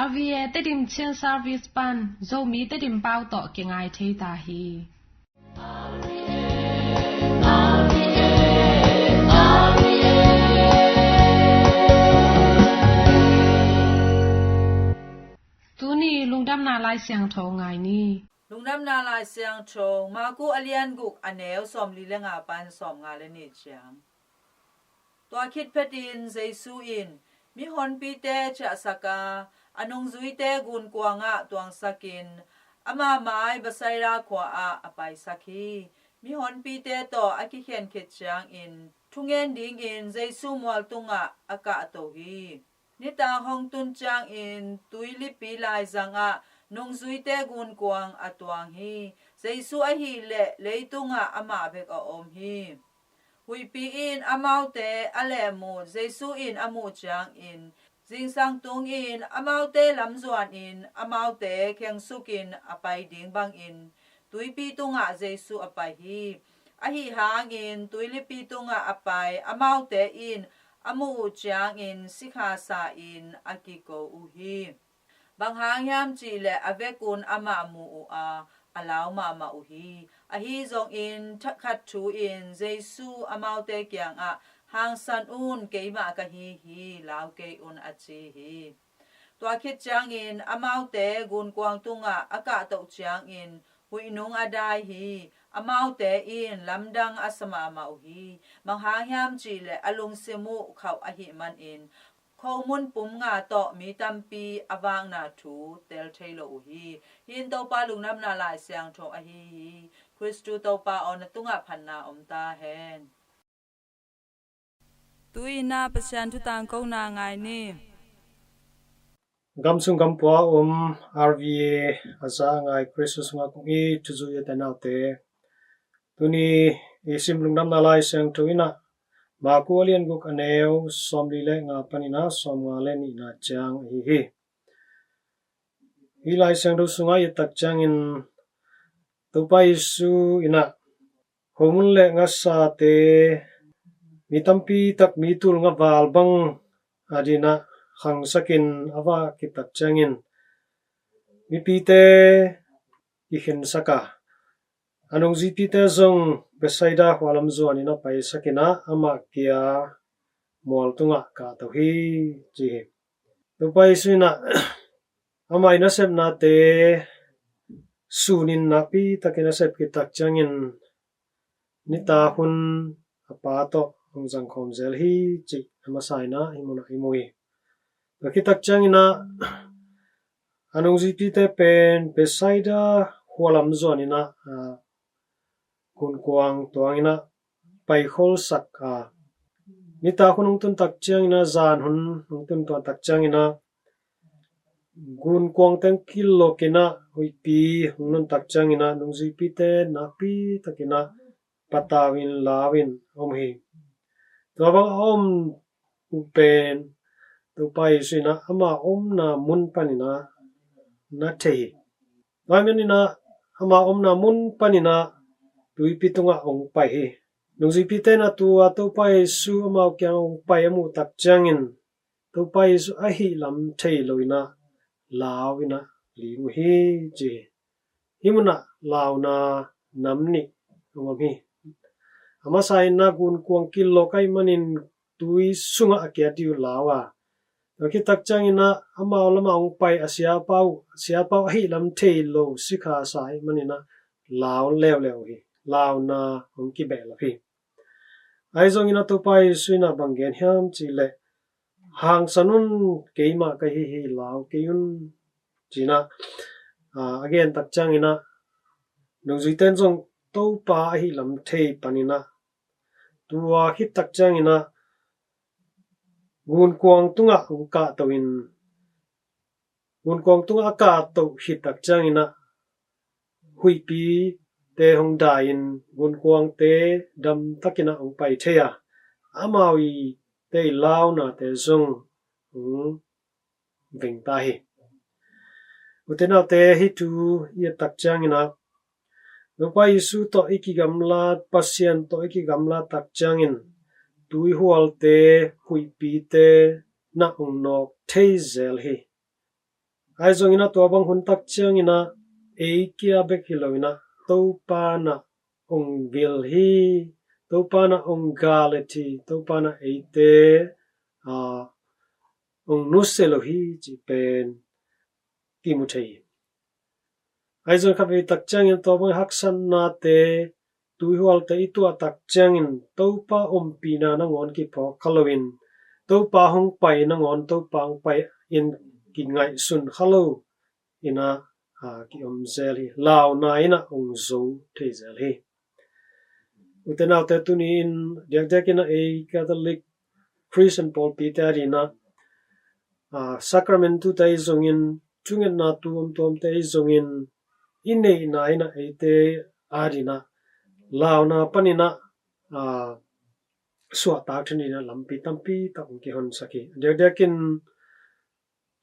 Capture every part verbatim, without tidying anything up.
R V A Tedim Chin Service pan Zomi Tedim pau tawh kingai thei ta hi. Tuni lungdamna Lai Siangtho ngai ni. Lungdamna Lai Siangtho, Maku a lian guk a neu sawmli le nga pan sawmnga le nih ciang. Tua khit phetin Jesu in mihonpite ciahsak a, a nungzuite gunkuangah tuangsakin ama mai Bethsaida khua ah a paisak hi. Mihonpite tawh a kikhen khit ciangin thungen dingin Jesu mual tungah a kahto hi. Nitak hong tun ciangin tuilipi laizangah nungzuite gunkuang a tuang hi. Jesu ahih leh leitungah amah bek a om hi. Huihpi in amaute a lehmut Jesu in a muh ciangin zingsang tungin amaute lamzuanin amaute khengsukin a pai ding bangin tuipi tungah Jesu a pai hi. Ahi hangin tuilipi tungah a pai amaute in a muh uh ciangin sikha sa-in a kiko uh hi. Bang hang hiam cihleh a vekun amah mu uh a, a lau mahmah uh hi. Ahi zongin thakhat thu in Jesu amaute kiangah, "Hangsan un, keimah ka hi hi, lau kei un," a ci hi. Tua khit ciangin amaute gunkuang tungah a kahtoh ciangin huihnung a dai hi. Amaute in lamdang a sa mahmah uh hi. Bang hang hiam cihleh a lungsim uh khauh ahih manin khomun pum nga tawh mi tampi a vakna thu tel thei lo uh hi. Hih in Topa lungdamna Lai Siangtho ahi hi. Khristu Topa aw, na tungah phatna om ta hen. Tu-in ah Pasian thu tangkona ngai ni. Gam sung gam pua a om R V A a za a ngai Khristu sungah kong it thuzui a tenaute, tuni i sim lungdamna Lai Siangtho in ah Maku a lian guk a neu sawmli le nga panin ah sawmnga le nihna ciang ahi hi. Hih Lai Siangtho sungah i et tak ciangin Topa Jesu in ah khomun le ngasate mi tampi tak mi tul nga val bang a dingin ah khangsakin a vak khit tak ciangin mipite kikhensak a, a nungzuipite zong Bethsaida khua lam zuanin a paisakin ah amah kia mual tungah kahto hi, ci hi. Topa Jesu in ah amah i nasepnate sunin nakpi takin a sep khit tak ciangin nitak hun a Pa tawh hong zangkhawm zel hi, cih a masa in ah hih munah i mu hi. Tua khit tak ciangin ah a nungzuipite pen Bethsaida khua lam zuanin ah, ah, gunkuang tuangin ah paikholsak a, nitak hun hong tun tak ciangin ah, zan hun hong tun tuan tak ciangin ah gunkuang teng kilawkin ah huihpi hong nun tak ciangin ah nungzuipite nakpi takin ah patau in lau in om hi. Tua bang a om uh pen Topa Jesu in ah ama omna mun panin ah na thei hi. Tua ahih manin ah ama omna mun panin ah tuipi tungah hong pai hi. Nungzuipite in ah tua Topa Jesu amau kiang hong pai a muh tak ciangin Topa Jesu ahih lam thei lo in ah lau in ah ling uh hi, ci hi. Hih munah launa nam nih hong om hi. A masa in ah gunkuang kilawk ahih manin tui sungah a kiat ding uh lau a, tua khit tak ciangin ah amau lamah hong pai a siapa uh, a siapa uh ahih lam thei lo sikha sa ahih manin ah lau leuleu hi. Launa hong kibehlap hi. Ahi zongin ah Topa Jesu in ah bang gen hiam cihleh, "Hangsan un, keimah ka hi hi, lau kei un," ci-in ah, ah, a gen tak ciangin ah nungzuite in zong Topa ahih lam thei panin ah tua khit tak ciangin ah gunkuang tungah hong kahto in, gunkuang tungah a kahto khit tak ciangin ah huihpite hong dai in gunkuangte damtakin ah hong pai thei a, amau i tei launate zong hong veng ta hi. Ute naute, hih thu i et tak ciangin ah Topa Jesu tawh i kigamla, Pasian tawh i kigamla tak ciangin tuihualte, huihpite na hong nawk thei zel hi. Ahi zongin ah tua bang hun tak ciangin ah ei kia bek hi loin ah Topa in ah hong vil hi. Topa in ah hong gal et hi. Topa in ah eite, aa, hong nusia lo hi cih pen kimu thei hi. Ahi zongin khatvei tak ciangin tua bang haksatnate, tuihualte i tuah tak ciangin Topa ompihna nangawn kiphawk kha loin, Topa hong pai nangawn, Topa hong pai in kingaihsun kha lo in ah, aa, kiom zel hi. Launa in ah hong zo thei zel hi. Ute naute, tuni in diakdiakin ah ei Catholic Christian pawlpite adingin ah, aa, sacramentu te ahi zongin, thungetna tuamtuamte ahi zongin, i neihna in ah eite adingin ah launa panin ah, aa, suahtak theih dingin ah lampi tampi tak hong kihonsak hi. Diakdiakin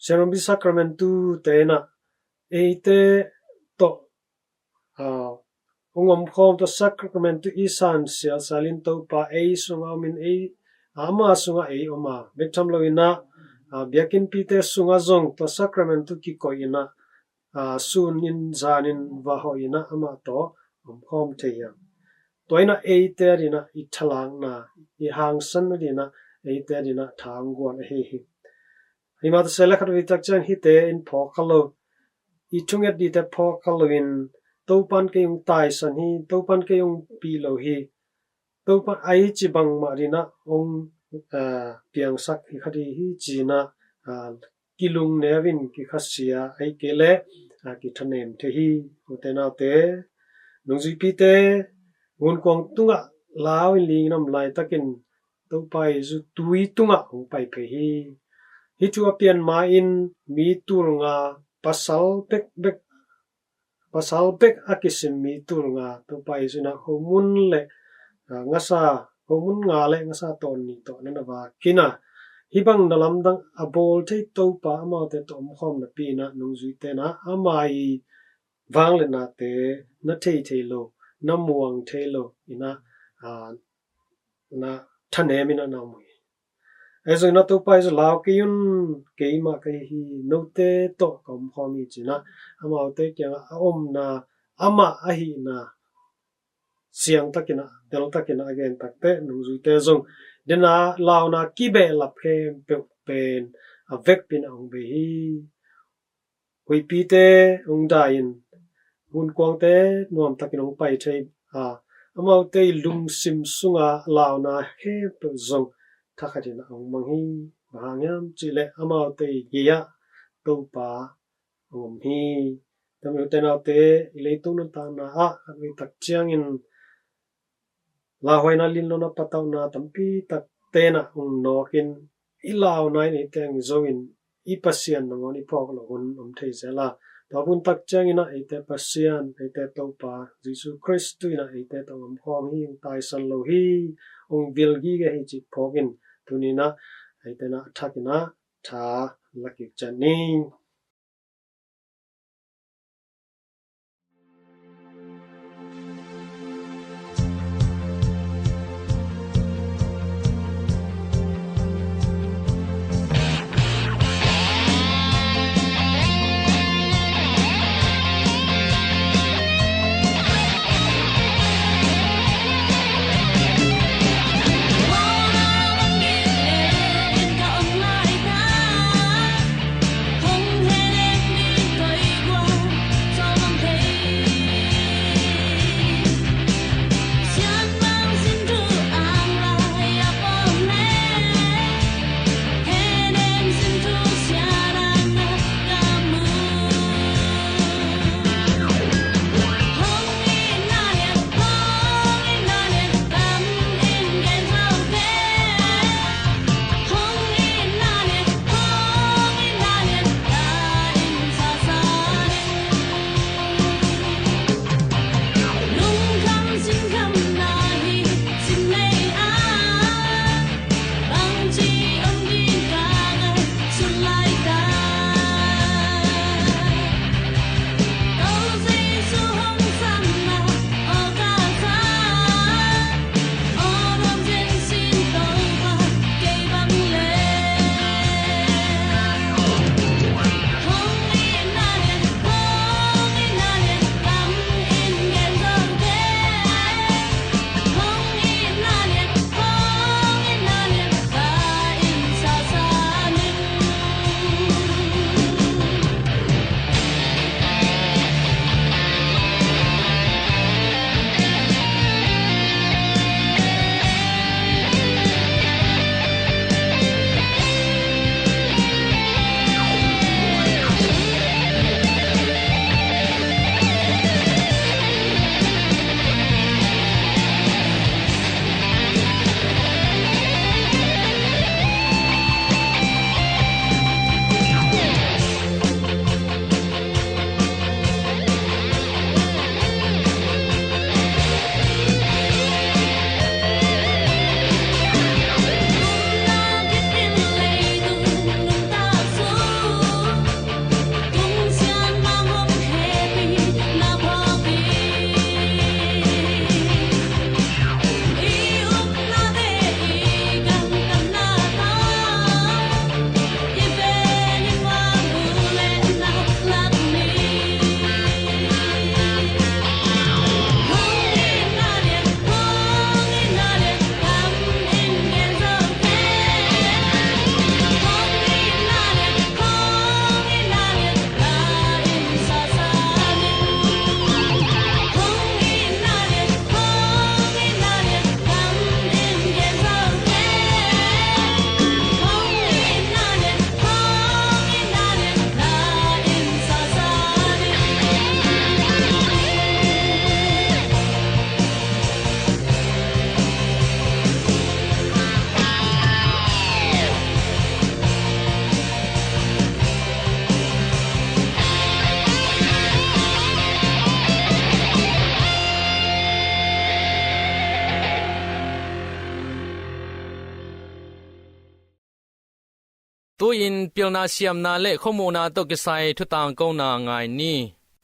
Siangtho sacramentu te in ah eite tawh, aa, hong omkhawm, tua sacramentu i san sialsial in Topa ei sungah om in, ei, ama sungah ei om a, bek tham loin ah, aa, biakinnpite sungah zong tua sacramentu kikoih in ah, aa, sun in zan in va hawh in ah amah tawh omkhawm thei hi. Tua in ah eite adingin ah i thalakna, i hangsan adingin ah eite adingin ah tha hong guan ahi hi. Himah ta se leh khatvei tak ciang hihte in phawk kha lo, i thunget dingte phawk kha loin, Topa in kei hong taisan hi, Topa in kei hong pih lo hi, Topa in ahi ci bangmah dingin ah hong, aa, piangsak hi kha ding hi ci-in ah, aa, kilungneu in kikhasia, ahih kei leh, aa, kithanem thei hi. Ute naute, nungzuipite, gunkuang tungah lau in ling in om laitakin Topa Jesu tui tungah hong pai phei hi. Hih thu a pian ma-in mi tulnga, pasal bekbek, pasal bek a kisim mi tulnga, Topa Jesu in ah khomun le, aa, ngasa, khomun nga le ngasa tawn nih tawh na na vak khin a, hih bang na lamdang a bawl thei Topa amaute tawh omkhawm napi in ah nungzuite in ah ama i vangliatnate na thei thei lo, na muang thei lo in ah, aa, na thanem in ah na om uh hi. Ahi zongin ah Topa Jesu, lau kei un, keimah ka hi hi, note tawh ka omkhawm hi ci-in ah amaute kiangah a omna, amah ahihna siangtakin ah, teltakin ah a gen takteh, nungzuite zong, den a launa kibehlap khempeuh pen a vekpi in ah hong bei hi. Huihpite hong dai in, gunkuangte nuamtakin hong pai thei a, amaute i lungsim sunga launa khempeuh zong thakhatin a hong mang hi. Bang hang hiam cih leh amaute i gei-ah Topa hong om hi. Ute naute, i leitung nuntakna ah khatvei tak ciangin lauhuaina, linlawhna, patauhna tampi takte in ah hong nawk in, i launa in eite hong zo in, i Pasian nangawn i phawk loh hun om thei zel a, tua hun tak ciangin ah eite Pasian, eite Topa Jesu Khrist in ah eite tawh omkhawm hi, hong taisan lo hi, hong vil gige hi cih phawk in, tuni in ah eite in ah a thakin ah tha la kik ciat ni. Tu-in pilna siamna le khuamuhna tawh kisai thutangkona ngai ni.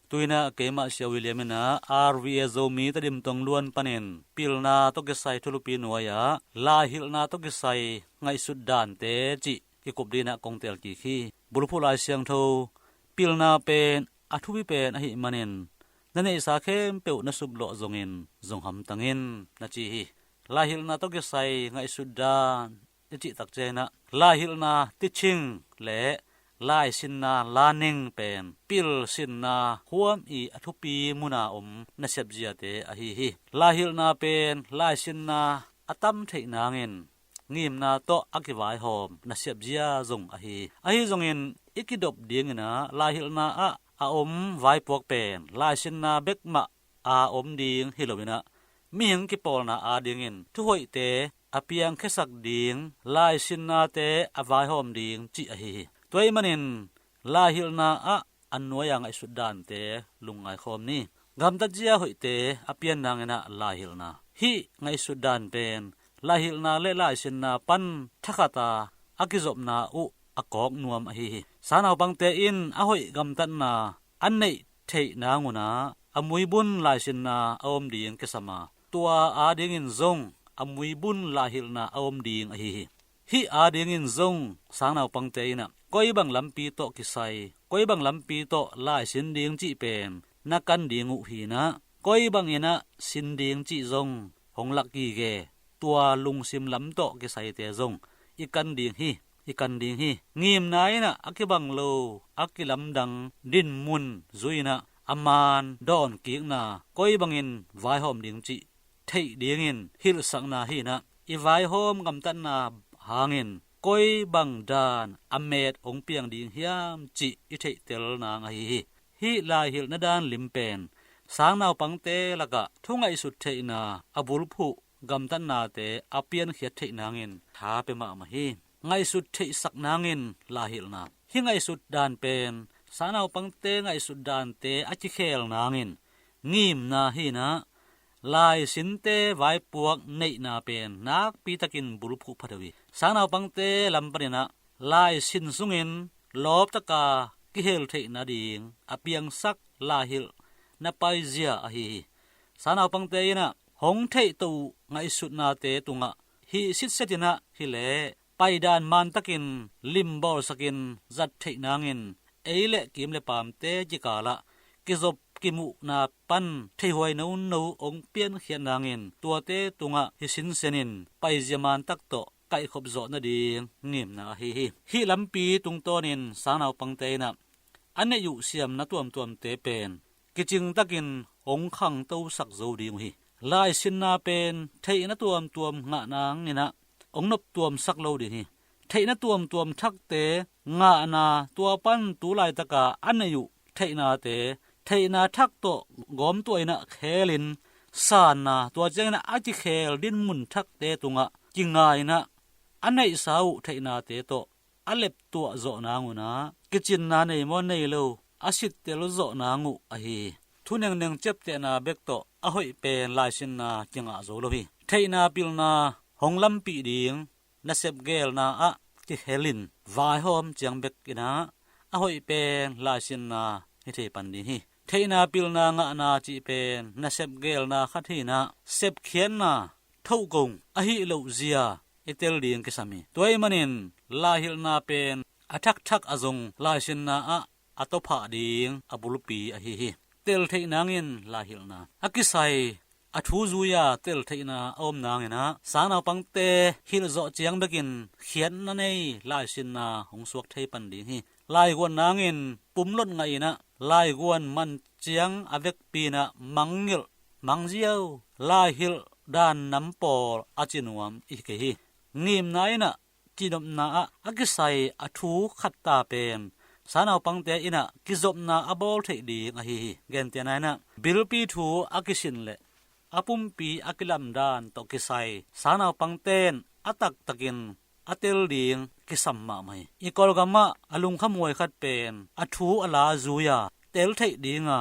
Tu-in ah keimah Sia William in ah R V A Zomi Tedim tongluan panin pilna tawh kisai thulupi nuai-ah laihilhna tawh kisai ngaihsut dante cih kikup dingin ah kong teel kik hi. Bulphuh Lai Siangtho, pilna pen a thupi pen ahih manin na neihsa khempeuh na suplawh zongin zong hamtang in, na ci hi. Laihilhna tawh kisai ngaihsut dan i cih tak ciangin ah laihilhna, teaching, le laisinna, learning, pen pilsinna huam i a thupi muna om nasep ziate ahi hi. Laihilhna pen laisinna a tam theih nangin ngimna tawh a kivaihawm nasep zia zong ahi hi. Ahi zongin i kidop dingin ah laihilhna ah a om vaipuak pen laisinna bek mah a om ding hi loin ah mihing kipawlna adingin thuhoihte a piangkhiasak ding, laisinnate a vaihawm ding cih ahi hi. Tua ahih manin laihilhna ah a nuai-a ngaihsut dante lungngai khawm ni. Gamtat zia hoihte a pian nangin ah laihilhna, hih ngaihsut dan pen laihilhna le laisinna pan thakhat a a kizopna uh a kawk nuam ahi hi. Sangnaupangte in a hoih gamtatna a neih theih nang un ah a muibun laisinna a om ding kisam a, tua adingin zong a muibun laihilhna a om ding ahi hi. Hih adingin zong sangnaupangte in ah koi bang lampi tawh kisai, koi bang lampi tawh laisin ding cih pen na kan ding uh hi-in ah, koi bangin ah sin ding cih zong hong lak gige, tua lungsim lam tawh kisaite zong i kan ding hi, i kan ding hi. Ngimna in ah a kibang lo, a kilamdang dinmun zui-in ah a maan dawnkikna, koi bangin vaihawm ding cih theih dingin hilhsakna hi-in ah, i vaihawm gamtatna hangin koi bang dan a met hong piang ding hiam cih i theihtel nang ahi hi. Hih laihilhna dan lim pen sangnaupangte lakah thu ngaihsut theihna a bulphuh gamtatnate a piankhiat theih nangin tha pia mahmah hi. Ngaihsut theihsak nangin laihilhna, hih ngaihsut dan pen sangnaupangte ngaihsut dante a kikhel nangin ngimna hi-in ah, laisinte vaipuak neihna pen nakpitakin bulphuh phadeuh hi. Sangnaupangte lam panin ah laisin sungin lawptaka kihel theih nading a piangsak laihilhna paizia ahi hi. Sangnaupangte in ah hong theihtoh uh ngaihsutnate tungah hih sitset in ah hi leh paidan mantakin limbawlsakin zat theih nangin ei le kim le paamte kikalah kizop kimuhna pan theihuai nono hong piankhiat nangin tuate tungah hih sinsenin paizia mantak tawh kaihkhop zawh nading ngimna ahi hi. Hih lampi tungtawnin sangnaupangte in ah a neih uh siamna tuamtuamte pen kicingtakin hong khangtosak zo ding uh hi. Laisinna pen theihna tuamtuam ngah nangin ah hong noptuamsak lo ding hi. Theihna tuamtuam thakte ngahna, tua pan tu laitaka a neih uh theihnate, theihna thak tawh gawmtuah in ah khelin sanna, tua ciangin ah a kikhel dinmun thakte tungah kinga in ah a neihsa uh theihnate tawh a leptuah zawh nang un ah kicinna nei maw nei lo a sittel zawh nang uh ahi hi. Thu nengneng ciaptehna bek tawh a hoih pen laisinna kingah zo lo hi. Theihna pilna hong lampih ding nasep geelna ah kihelin vaihawm ciang bek in ah a hoih pen laisinna hi thei pan ding hi. Theihna pilna ngahna cih pen nasep geelna khat hi-in ah sepkhiatna, thohkong ahih loh zia i tel ding kisam hi. Tua ahih manin laihilhna pen a thakthak a zong laisinna ah a tawphah ding a bulpi ahi hi. Tel theih nangin laihilhna, a kisai a thu zui-a tel theihna a om nangin ah sangnaupangte hilh zawh ciang bekin khiatna nei laisinna hong suak thei pan ding hi. Laiguan nangin pumlot ngah in ah laiguan man ciang a vekpi in ah mangngilh, mangziau, laihilh dan nam pawl a ci nuam i hi kei hi. Ngimna in ah cinopna ah a kisai a thu khatta pen sangnaupangte in ah kizopna a bawl theih ding ahi hi. Gentehna in ah bilpi thu a kisin leh a pumpi a kilamdan tawh kisai sangnaupangte in a taktakin a tel ding kisam mahmah hi. I Kawlgamah a lungkhamhuai khat pen a thu a la zui-a tel theih dinga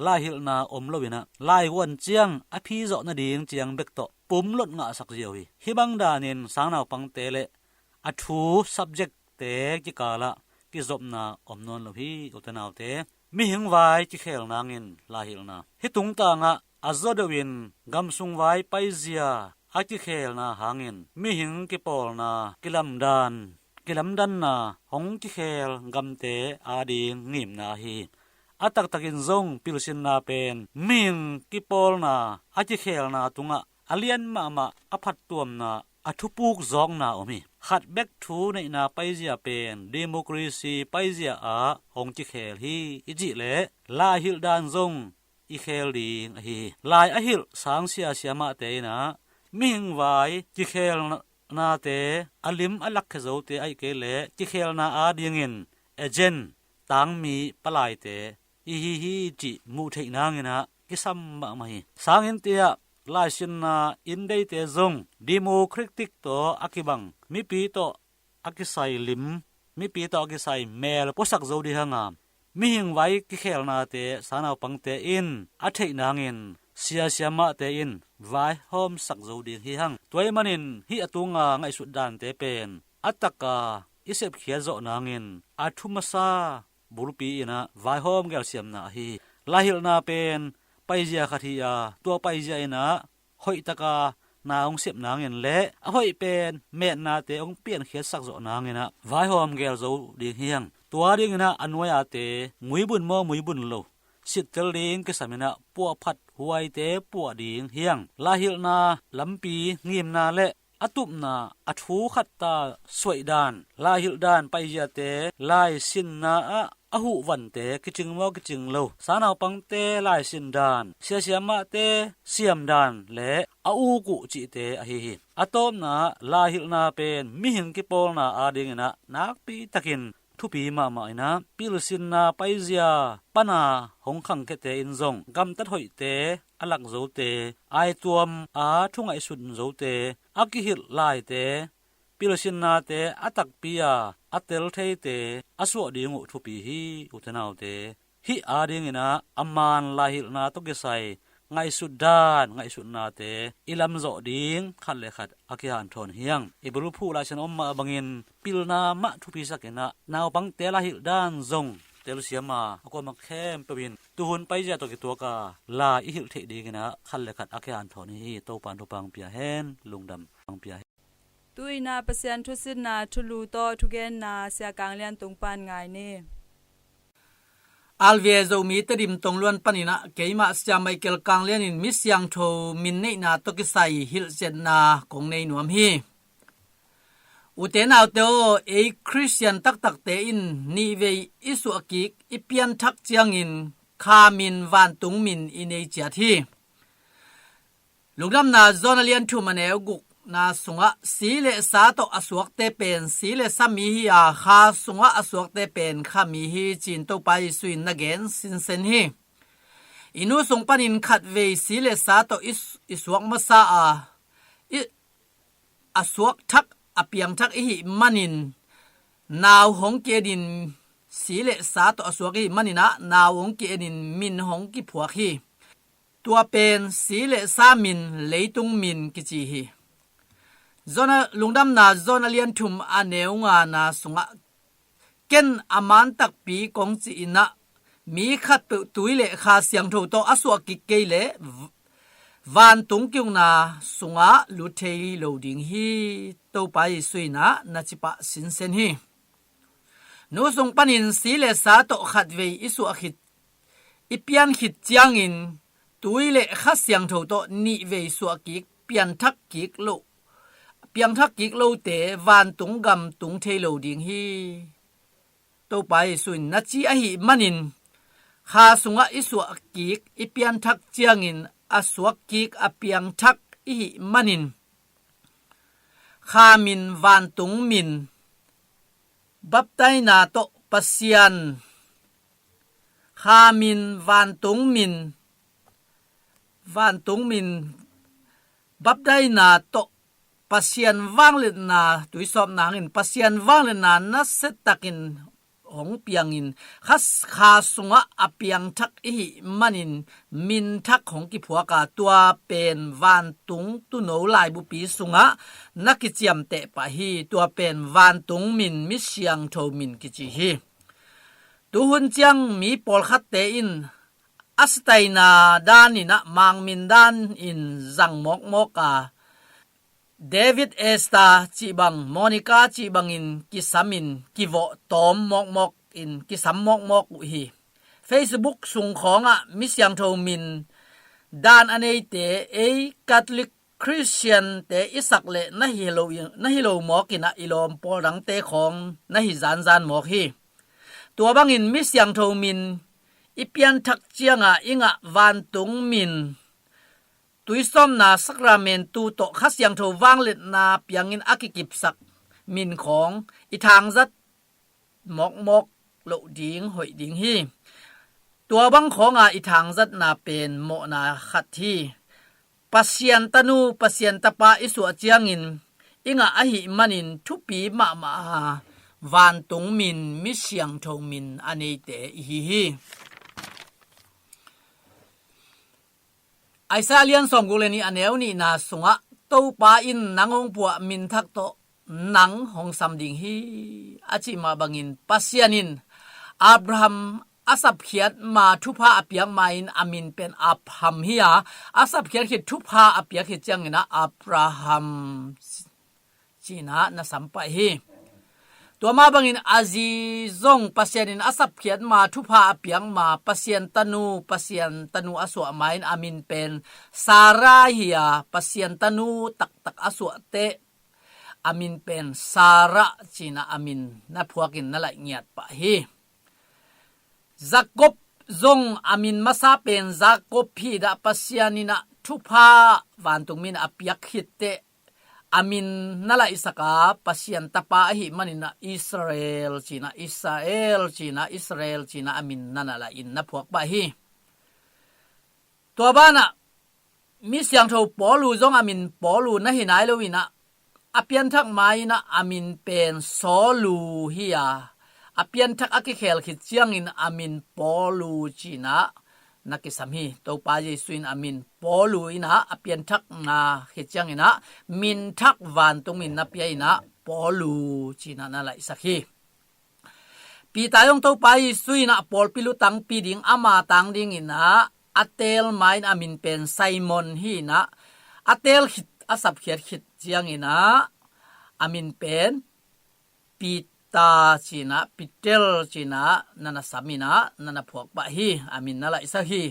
laihilhna om lo in ah laiguan ciang a phi zawh nading ciang bek tawh pumlot ngahsak ziau hi. Hih bang danin sangnaupangte le a thu subject kikhatte kikalah kizopna om nawn lo hi, ute naute. Mihing vai kikhel nangin laihilhna. Hih tungtangah a zaw deuhin gamsung vai paizia a kikhelna hangin mihing kipawlna, kilamdan, kilamdanna hong kikhel gamte ading ngimna hi. A taktakin zong pilsinna pen mihing kipawlna a kikhelna tungah a lian mahmah a phattuamna, a thupuk zawkna om hi. Khat bek thu neihna paizia pen democracy paizia ah hong kikhel hi i cih leh laihilh dan zong i khel ding ahi hi. Lai a hilh sang sia siamahte inah mihing vai kikhelnate a lim a lakkhia zote ahih kei leh kikhelna adingin agent, tangmi palaite i hi hi cih muh theih nanginah kisam mahmah hi. Sangintiah laisinna indeite zong democratic tawh a kibang, mipi tawh a kisai lim, mipi tawh a kisai mel puasak zo ding hanga, mihing vai kikhelnate sangnaupangte in a theih nangin sia siamahte in vaihawmsak zo ding hi hang. Tua ahih manin hih a tunga ngaihsut dante pen a taka i sepkhiat zawh nangin a thu masa bulpi inah vaihawm gelsiamna ahi hi. Laihilhna pen paizia khat hi a, tua paizia inah hoihtaka na hong sep nangin le a hoih pen metnate hong piankhiatsak zawh nanginah vaihawm gel zo ding hi hang. Tua dinginah a nuai-ate muibun maw muibun lo sittel ding kisam inah puahphat huaite puah ding hi hang. Laihilhna lampi ngimna le a tupna, a thu khatta suaihdan, laihilhdan paiziate, laisinna ah a huhvante kicing maw kicing lo, sangnaupangte laisindan, sia siamahte siamdan le a uk uh cihte ahi hi. A tawpna ah laihilhna pen mihing kipawlna adinginah nakpi takin thupi mahmah inah pilsinna paizia pana hong khangkhiate in zong gamtat hoihte a lak zote, aituam a thu ngaihsun zote, a kihilh laite, pilsinnate a takpi a a tel theite a suah ding uh thupi hi, ute naute. Hih adinginah a man laihilhna tawh kisai ngaihsut dan, ngaihsutnate i lamzawh ding khat le khat a kihanthawn hi hang. I bulphuh laisian om mah bangin pilna mah thupisak inah naupangte laihilh dan zong telsiam a, a kuamah khempeuh in tuhun paizia tawh kituak a lai i hilh theih dinginah khat le khat a kihanthawn hi hi. Topa in thupha hong pia hen, lungdam hong pia hen. Tu-in ah Pasian thusitna thulu tawh thugenna Sia Kang Lian tung pan ngai ni. Alvia Zomi Tedim tongluan paninah keimah Sia Michael Kang Lian in mi siangtho min neihna tawh kisai hilhciatna kong nei nuam hi. Ute naute aw, ei Khristian taktakte in nihvei i suahkik i pianthak ciangin kha min vantung min i nei ciat hi. Lungdamna John a lian thum a neu gukna sungah si le sa tawh a suakte pen si le sa mi hi a, kha sungah a suakte pen kha mi hi, ci-in Topa Jesu in na gen sinsen hi. I nu sung panin khatvei si le sa tawh i, i suak masa a, i, a suak thak, a piang thak i hih manin nau hong ki-enin, si le sa tawh a suak i hih manin ah nau hong ki-enin min hong kiphuak hi. Tua pen si le sa min, leitung min kici hi. John a, Lungdamna John a lian thum a neu ngana sungah ken a man takpi kong ci-in ah mi khatpeuh tui le kha siangtho tawh a suah kik kei leh v-, vantung ki-ukna sungah lut thei lo ding hi, Topa Jesu in ah na cipah sinsen hi. Nu sung panin si le sa tawh khatvei i suah khit, i pian khit ciangin tui le kha siangtho tawh nihvei suah kik, pianthak kik lo, piangthak kik lote vantung gam tung thei lo ding hi, Topa Jesu in na ci ahih manin, kha sungah i suah kik, i pianthak ciangin a suak kik, a piangthak i hih manin, kha min vantung min, baptaina tawh Pasian, kha min vantung min, vantung min, baptaina tawh Pasian vangliatna, tuisawpna hangin Pasian vangliatna nasia takin hong piangin kha, kha sungah a piangthak i hih manin minthak hong kiphuak a, tua pen vantung tuuno laibupi sungah na kiciamteh pah hi. Tua pen vantung min, mi siangtho min kici hi. Tuhun ciang mi pawlkhatte in a sitaina danin ah mangmin danin zang mawkmawk a, David Esther cih bang, Monica cih bangin kisamin kivawh tawm mawkmawk in kisam mawkmawk uh hi. Facebook sung khawngah mi siangtho min dan a neite, ei Catholic Christian-te i sak leh na hi lo, na hi lo mawk in ah i lawm pawl dangte khawng na hi zanzan mawk hi. Tua bangin mi siangtho min i pianthak ciangah i ngah vantung min, tuisawmna sakramentu tawh Kha Siangtho vangliatna piangin a kikipsak min khawng i thangzat mawkmawk loh ding hoih ding hi. Tua bang khawnga i thangzatna pen mawhna khat hi. Pasian tanu, Pasian tapa i suah ciangin i ngah ahih manin thupi mahmah a, vantung min, mi siangtho min a neite i hi hi. Isaiah lian sawmguk le nih a neu nihna sungah, Topa in nang hong puah minthak tawh nang hong sam ding hi, a cih mah bangin Pasian in Abraham a sapkhiat ma thupha a piak ma-in a min pen Abraham hi a, a sapkhiat khit thupha a piak khit ciangin ah Abraham ci-in ah na sam pah hi. Tua mah bangin a zi zong Pasian in a sapkhiat ma thupha a piak ma Pasian tanu, Pasian tanu a suah ma-in a min pen Sarah hi a, Pasian tanu taktak a suah teh a min pen Sarah ci-in ah a min na phuakin na laih ngiat pah hi. Jacob zong a min masa pen Jacob hi a, Pasian in ah thupha vantung min a piak khit teh a min na laihsak a, Pasian tapa ahih manin ah Israel ci-in ah, Israel ci-in ah, Israel ci-in ah a min na, na laih in na phuak pah hi. Tua banah mi siangtho Paulu zong a min Paulu na hi nai lo in ah, a pianthak ma-in ah a min pen Saulu hi a, a pianthak a kikhel khit ciangin a min Paulu ci-in ah na kisam hi. Topa Jesu in a min Paulu in ah a pianthak na khit ciangin ah minthak vantung min na pia in ah Paulu ci-in ah na laihsak hi. Peter zong Topa Jesu in ah pawlpi lutangpi ding ama tang dingin ah a teel ma-in a min pen Simon hi in ah, a teel khit, a sapkhiat khit ciangin ah a min pen Peter ci-in ah, Peter ci-in ah na na sam in ah na na phuak pah hi, a min na laihsak hi.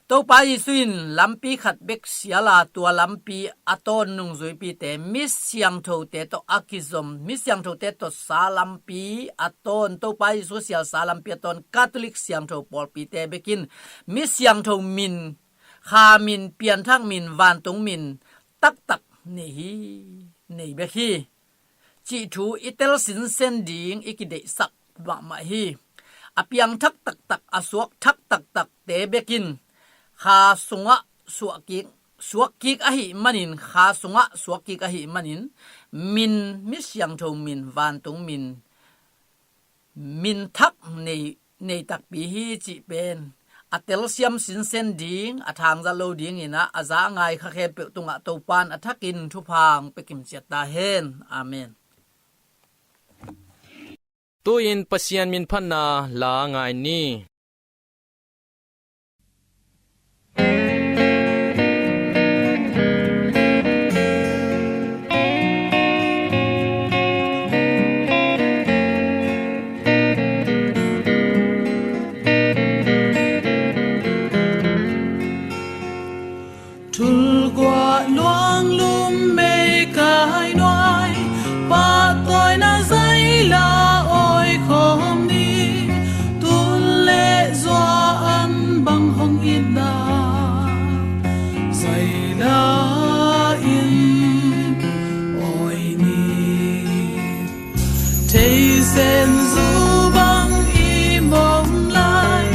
Topa Jesu in lampi khat bek sial a, tua lampi a tawn nungzuipite, mi siangthote tawh a kizom, mi siangthote tawh sa lampi a tawn, Topa Jesu sial sa lampi a tawn Catholic siangtho pawlpite bek in mi siangtho min, kha min, pianthak min, vantung min taktak nei hi, nei bek hi cih thu i tel sinsen ding i kideihsak mahmah hi. A piangthak taktak, a suakthak taktakte bek in kha sungah suakkik, suakkik ahih manin, kha sungah suakkik ahih manin, min, mi siangtho min, vantung min, minthak nei, nei takpi hi cih pen a telsiam sinsen ding, a thangzat lo dingin ah a za a ngai kha khempeuh tungah Topa in a thakin thupha hong pia kimciat ta hen. Amen. Tu-in Pasian minphatna la ngai ni. Thulguah luang lum mei kai nuai, pahtawina zaila awi khawm ni. Tun le zua an bang hong itna, zaila in awi ni. Theisen zu bang i mawng lai,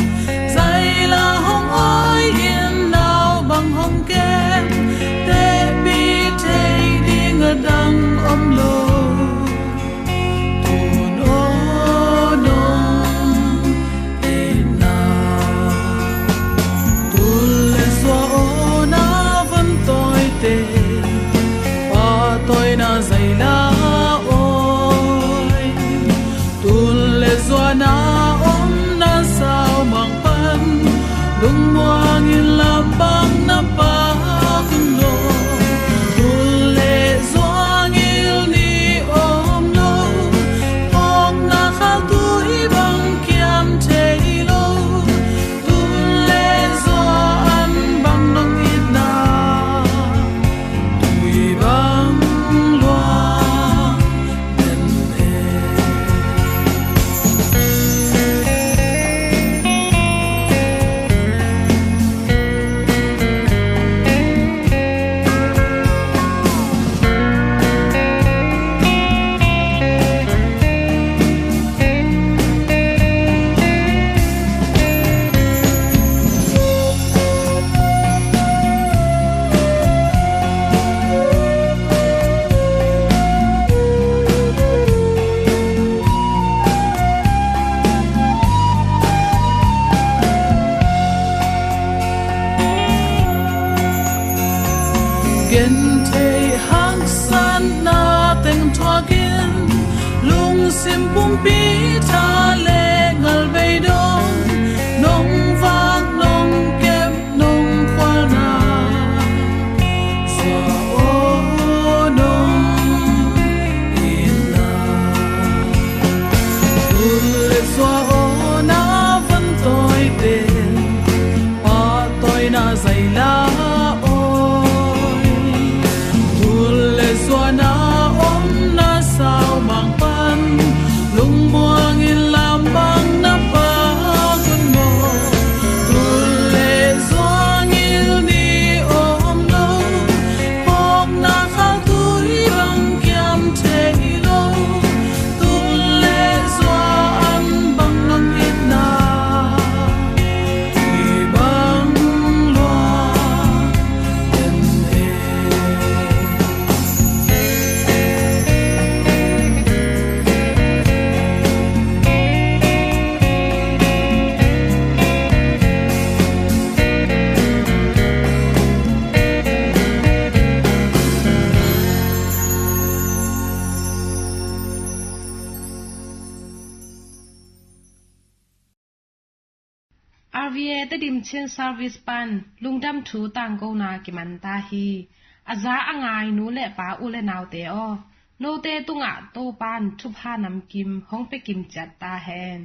zaila hong awi in nau bang hong kem, tehpih thei ding a dang om lo. Tun aw nong Gentheih haksatna teng thuakin, lungsim pumpi tha le ngal bei dong, nong vak nong kep nong khualna, zua aw nong itna. Tul le zua aw na van tawite, pahtawina zai la aw. Tul le zua na omna saumang pan, lungmuang in lam bang na pak un maw. Tul le zua ngil ni om lo, phawkna khaltui bang kiam thei lo. Tul le zua an bang nong itna, i bang lua en e. R V A Tedim Chin Service pan lungdam thu tangkona kiman ta hi. A za a ngai nu le pa, u le naute aw, note tungah Topan thupha namkim hong pia kim ciat ta hen.